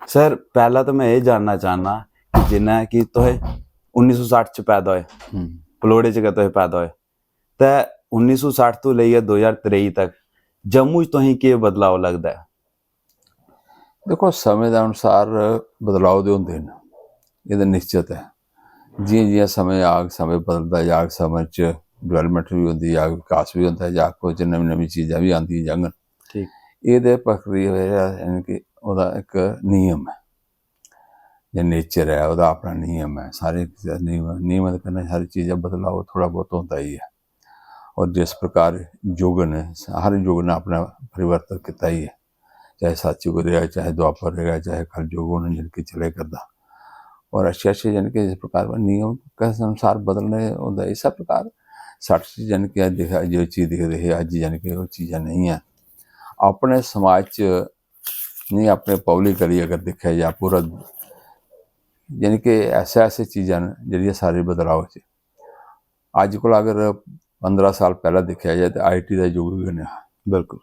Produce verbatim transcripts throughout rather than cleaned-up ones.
Sir, पैह्ला ते में एह् जानना चाह्न्नां कि जि'यां कि तुस उन्नी सौ सट्ठ च पैदा होए, हम्म। पलौड़े च गै तुस पैदा होए, ते उन्नी सौ सट्ठ तो लेइयै दो ज्हार त्रेई तक जम्मू च तुसेंगी केह् बदलाव लगदा ऐ? देखो, समें दे अनुसार बदलाव ते होंदे न, एह् ते निश्चत ऐ। जि'यां जि'यां समें आग, समें बदलदा जाग, समें च डेवलपमेंट बी होंदी जाग, विकास बी होंदा जाग, कुछ नमीं नमीं चीज़ां बी आंदियां जाङन। ठीक। एह् ते प्रक्रिया जेह्ड़ा, यानी कि ओह्दा इक नियम ऐ, जे नेचर ऐ, ओह्दा अपना नियम ऐ। सारे नियम, नियम दे कन्नै सारी चीज़ां बदलाव थोह्ड़ा बहुत होंदा ही ऐ। और जिस प्रकार युग ने, हर युग ने अपना परिवर्तन कीता ही ऐ, चाहे सतयुग रेहा, चाहे द्वापर रेहा, चाहे कलयुग, हून यानी कि चले करदा। और अच्छे अच्छे, यानी कि जिस प्रकार नियम के अनुसार बदलने होंदा, इस्सै प्रकार सट्ठ च, यानी कि अज्ज दिक्खेआ, जो चीज दिखदे हे, अज्ज यानी कि ओह् चीजां नेईं ऐ। अपने समाज च नहीं, अपने पब्लिक करियै अगर दिक्खेआ जा, पूरा, यानी कि ऐसे ऐसे चीजां न जेह्ड़ियां सारे बदलाव च। अज्ज कोला अगर पंदरां साल पैह्लें दिक्खेआ जाए ते आईटी दा युग गै नेईं हा। बिल्कुल।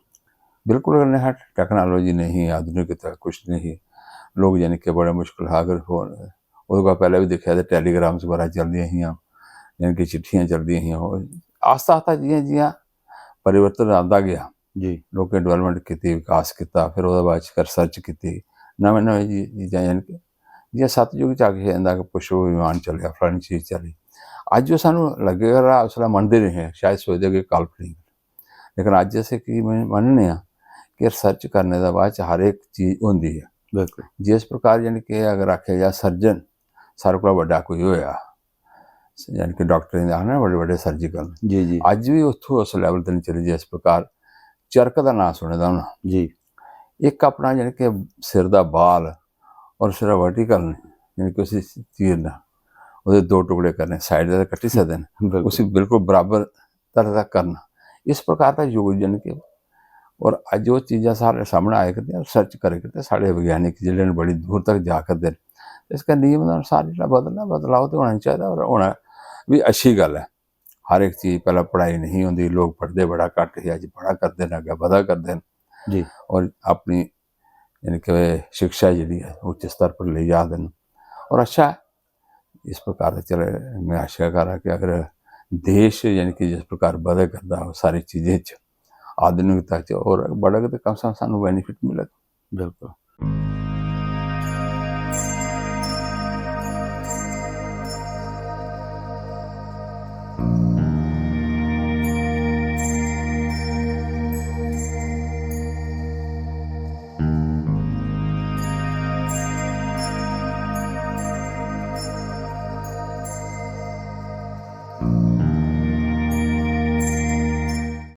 बिल्कुल गै नेईं हा। टेक्नोलॉजी नेईं ही, आधुनिकता कुछ नेईं ही। लोक, यानी कि, बड़ा मुश्कल हा। अगर फोन, ओह्दे कोला पैह्लें बी दिक्खेआ ते टैलीग्राम्स बगैरा चलदियां हियां, यानी कि चिट्ठियां चलदियां हियां। ओह् आस्ता आस्ता जि'यां जि'यां परिवर्तन आंदा गेआ, जी। लोकें डेवलपमेंट कीती, विकास कीता, फिर ओह्दे बाद च रिसर्च कीती, नमें नमें जी- चीजां, यानी कि जि'यां सतयुग च आखियै जंदा कि पुष्प विमान चलेआ, फलानी चीज चली। अज्ज ओह् सानूं लग्गेगा, उसलै मनदे नेईं हे, शायद सोचदे कि काल्पनिक। लेकिन अज्ज अस इक चीज मन- मन्नने आं कि रिसर्च करने दे बाद च हर इक चीज होंदी ऐ। बिल्कुल। जिस प्रकार, यानी कि, अगर आखेआ जा, सर्जन सारे कोला बड्डा कोई होएआ, यानी कि डाक्टरें दे आखना बड़े बड्डे सर्जिकल। जी, जी। अज्ज बी उत्थूं उस लेवल ते निं चली जिस प्रकार चरक दा नांऽ सुने दा होना। जी। इक अपना, यानी कि, सिर दा बाल और सिरा वर्टिकल ने, यानी कि उसी चीरना, ओह्दे दो टुकड़े करने, साइड दा कट्टी सकदे न, बिल्कुल। उसी बिल्कुल बराबर तरह दा करना, इस प्रकार दा युग, यानी कि। और अज्ज ओह् चीजां साढ़े सामनै आए करदियां, रिसर्च करे करदे साढ़े वैज्ञानिक जेह्ड़े न, बड़ी दूर तक जा करदे न। इस कन्नै नियम दे अनुसार जेह्ड़ा बदलना, बदलाव ते होना चाहिदा, और होना बी अच्छी गल्ल ऐ। हर इक चीज, पैह्लें पढ़ाई नेईं होंदी, लोक पढ़दे बड़ा घट्ट हे, अज्ज पढ़ा करदे न, अग्गें बधा करदे न। जी। और अपनी, यानी कि, शिक्षा जेह्ड़ी ऐ, उच्च स्तर पर लेई जा दे न। और अच्छा ऐ, इस प्रकार दा चले। में आशा करां कि अगर देश, यानी कि, जिस प्रकार बधै करदा, ओह् सारी चीजें च आधुनिकता च और बड़ा, ते कम से कम सानूं बेनिफिट मिलग। बिल्कुल।